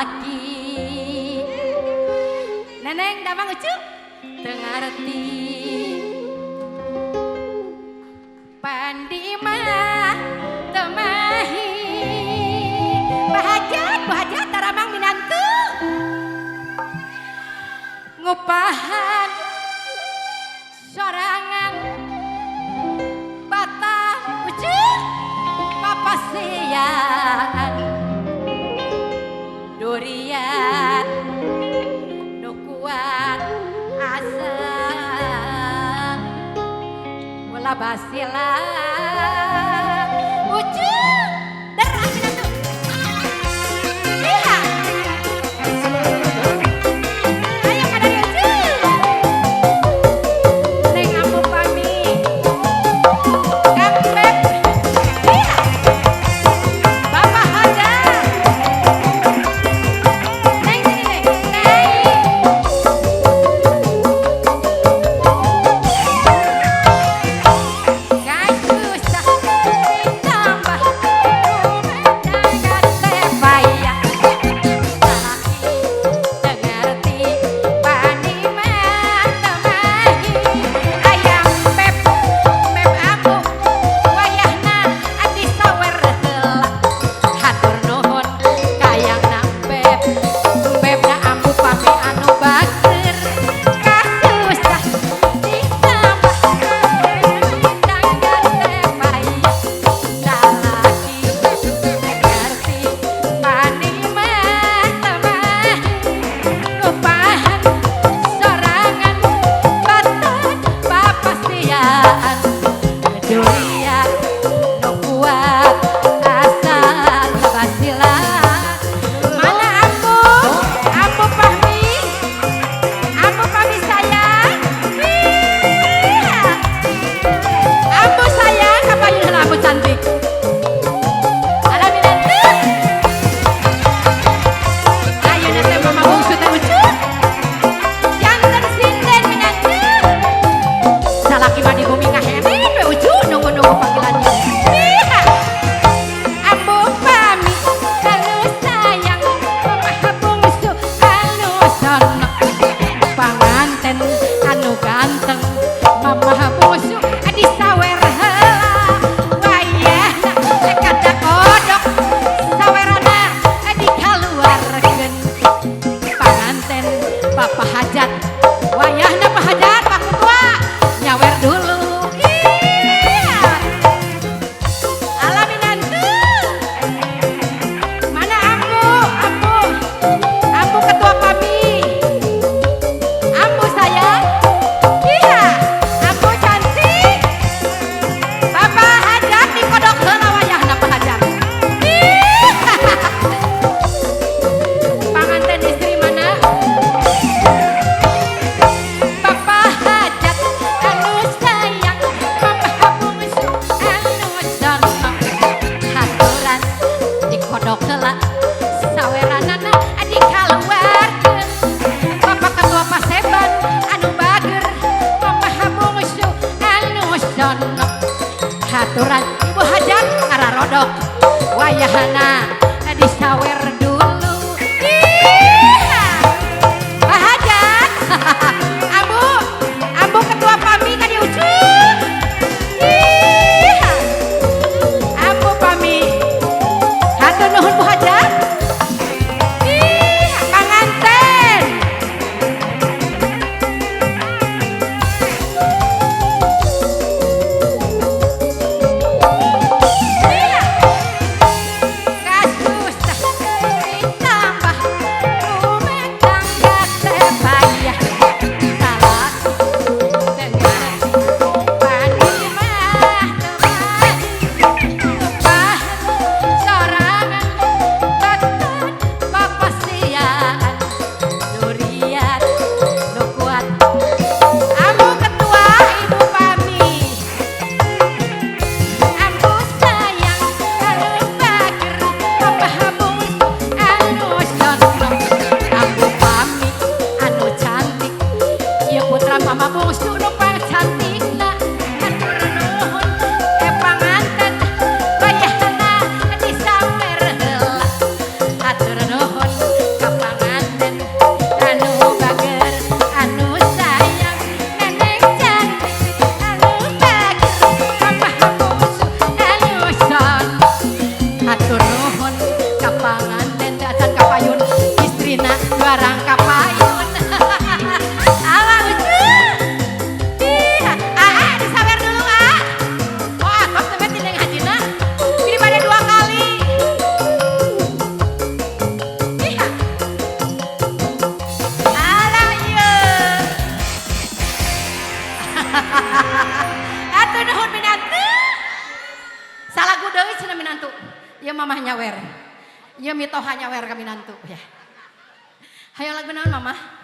Salaki Neneng damang ucu teu ngarti Pandi mah teu mahi Bahajat bahajat taramang minantu ngupahan sorangan bata ucu papasian durian nu kuat asam ulah basila ucu derah minantu. Iya. Ayo kadari ucu. Neng Ambu pami. Kang Beb. Iya. Bapak Hajar. Neng sini neng. Neng. Kasusah ditambah rumah tangga teh payah. Salaki teu ngarti pani mah teu mahi. Ayam beb beb ambu wayahna disawer heula. Hatur nuhun kayangna beb bebna ambu pami anu bager. Kasusah ditambah rumah tangga teh payah. Salaki teu ngarti pani mah teu mahi. Ngupahan sorangan batan papasian durian nu kuat asal basila. Mana ambu ambu Fahmi ambu Fahmi sayang. Iya. Ambu sayang kapayun heula ambu cantik. Alah minantu. Ayeuna teh mama bungsu teh ucu. Janten sinden minantu. Salaki mah di bumi ngahemin we ucu nunggu-nunggu panggilannya. Iya. Ambu pami anu sayang mama bungsu anu sono panganten anu ganteng mama bungsu disawer heula wayahna kada kodok sawerana dikaluarkeun panganten Bapak Hajat wayahna Pak Hajat Pak Ketua nyawer dulu. Iya. Alah minantu. Mana ambu ambu ambu ketua kami ambu sayang. Iya ambu cantik. Bapak Hajat dikodok heula wayahna Pak Hajat. Iya. Panganten istri mana? Bapak Hajat anu sayang mama bungsu anu sono haturan dikodok heula saweranana dikaluarkeun Bapak ketua paseban anu bager mama bungsu anu sono haturan Ibu Hajat ngararodok wayahna disawer dulu. Iya. Pak Hajat Ambu Ambu ketua pami ka dieu ucu. Iya. Ambu pami hatur nuhun Bu Hajat. Iya, panganten. Iya. Kasusah ditambah rumah tangga teh payah. Salaki teu ngarti pani mah teu mahi. Ngupahan sorangan batan papasian durian nu kuat. Ambu ketua ibu pami ambu sayang anu bager papa bungsu anu sono ambu pami anu cantik ieu putra mama bungsu nu pangcantikna hatur nuhun panganten wayahna disawer heula hatur nuhun. Hatur nuhun, minantu. Salagu deui cenah, minantu. Ieu Mamah nyawer. Ieu mitoha nyawer ka minantu ya. Hayo, lagu naon, Mamah?